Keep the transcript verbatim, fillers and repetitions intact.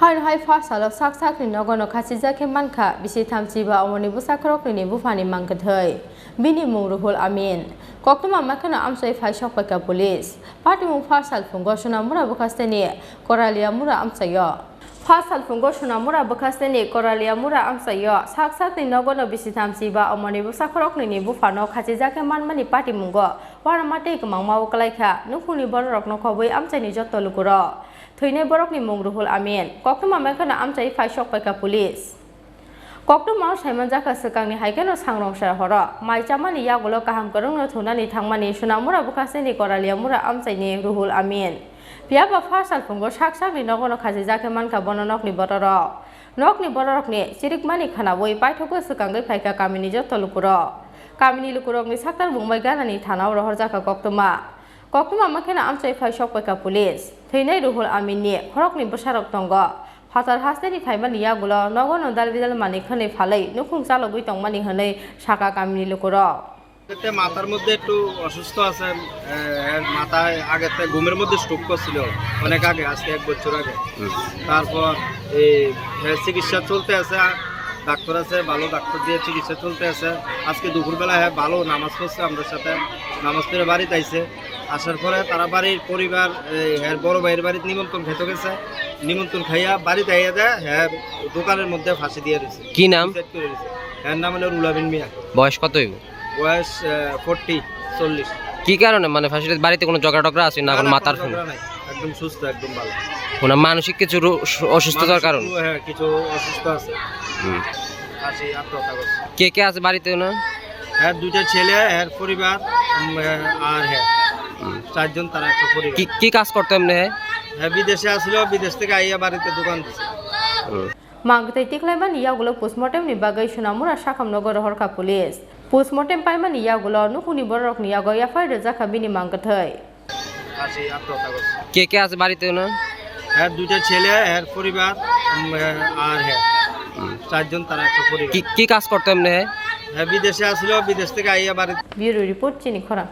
Haino hai first salo sak sakni nogono khachijak khe mankha bisi thamchi ba omoni bwsa khoroknwini buphani mang kwthwi. Bini mung Ruhul Amin. Koktwma makheno amchai phai sokpaikha police. Patimung first salphungo Sonamura bwkhasteni Koralia Mura amchaio. First salphungo Sonamura bwkhasteni Koralia Mura amchaio sak sakni nogono bisi thamchi ba omoni bwsa khoroknwini buphano khachijak khe manmani patimungo uanama tei kwmangma-o kwlaikha. Nukhungni bororokno khobwi amchaini jotto lukurok. Thwinai borokni mung Ruhul Amin. Koktwma makheno amchai phai sokpaikha police. Koktwmao saimanjakha swkangni hai kheno sangrongsa horo mai chamani yagulo kaham kwrwngno thunani thangmani Sonamura bwkhasteni Koralia Mura amchaini Ruhul Amin. Phiyaba first salphungo sak sakni nogono khachijak khe mankha bono nokni bororok. Nokni bororokni chirikmani khwnaui paithogwi swkangwi phaikha kamini jotto lukurok. Kamini lukurokni saktar bungbai ganani thanao rohorjakha koktwma. Koktwma makheno amchai phai sokpaikha police. Thwinai Ruhul Aminni khoroknwi bwsarok tongo. Phatar hasteni phaimani yagulo nogono dalbidal manwi khwnwi phalwi nukhung chalogwi tongmani hwnwi sakha kamini lukurok. এতে মাথার মধ্যে একটু অসুস্থ আছে, এ, এর মাথায় আগে তে ঘুমের মধ্যে স্ট্রোক করছিল অনেক আগে, আজকে এক বছর আগে। হুম। তারপর এই, এ, চিকিৎসা চলতে আছে, ডাক্তার আছে, ভালো ডাক্তার দিয়ে চিকিৎসা চলতে আছে। আজকে দুপুরবেলা হ্যাঁ ভালো নামাজ পড়ছে আমাদের সাথে, নামাজ পড়ে বাড়িতে আইছে। আসার পরে তারা বাড়ির পরিবার, এই, এর বড় ভাইয়ের বাড়িতে নিমন্ত্রণ খেতে গেছে, নিমন্ত্রণ খাইয়া বাড়িতে আইয়া দেয়, হ্যাঁ, দোকানের মধ্যে ফাঁসি দিয়ে রয়েছে। কি নাম? সুইসাইড করে রয়েছে। এর নাম হলো রুলাবিন মিয়া। বয়স কত হইব? বয়স, আহ, ফর্টি, চল্লিশ। কি কারণে, মানে, ফাঁসি দিয়েছে? বাড়িতে কোনো ঝগড়া টগড়া আছে না? না, এখন না, মাথার কোনো ফোন? ঝগড়া নাই। একদম সুস্থ, একদম ভালো। ওনার মানসিক কিছু রো-, অসুস্থতার মানসিক কারণে? রো-, হ্যাঁ, কিছু অসুস্থ আছে। হুম। ফাঁসি আত্মহত্যা করছে। কে কে আছে বাড়িতে ওনার? হ্যাঁ, দুইটা ছেলে, হ্যাঁ, পরিবার, উম, হ্যাঁ, আর হ্যাঁ। হুম। চারজন তারা একটা পরিবার। কি, কি কাজ করতো এমনি হ্যাঁ? হ্যাঁ, বিদেশে আসলো, বিদেশ থেকে আইয়া বাড়িতে দোকান দিছে। হুম। Mang kwthwi tikhlaimani yagulo postmortem ni bagwi Sonamura sakhamno rohorkha police. Postmortem paimani yagulo nukhungni bororokni yago F I R rwjakha bini mang kwthwi. ফাঁসি আত্মহত্যা করছে। কে কে আছে বাড়িতে ওনার? হ্যাঁ, দুইটা ছেলে, হ্যাঁ, পরিবার, উম, হ্যাঁ, আর হ্যাঁ। হুম। চারজন তারা একটা পরিবার। কি, কি কাজ করতো এমনি হ্যাঁ? হ্যাঁ, বিদেশে আসলো, বিদেশ থেকে আইয়া বাড়িতে। Bureau report, Chini Khorang.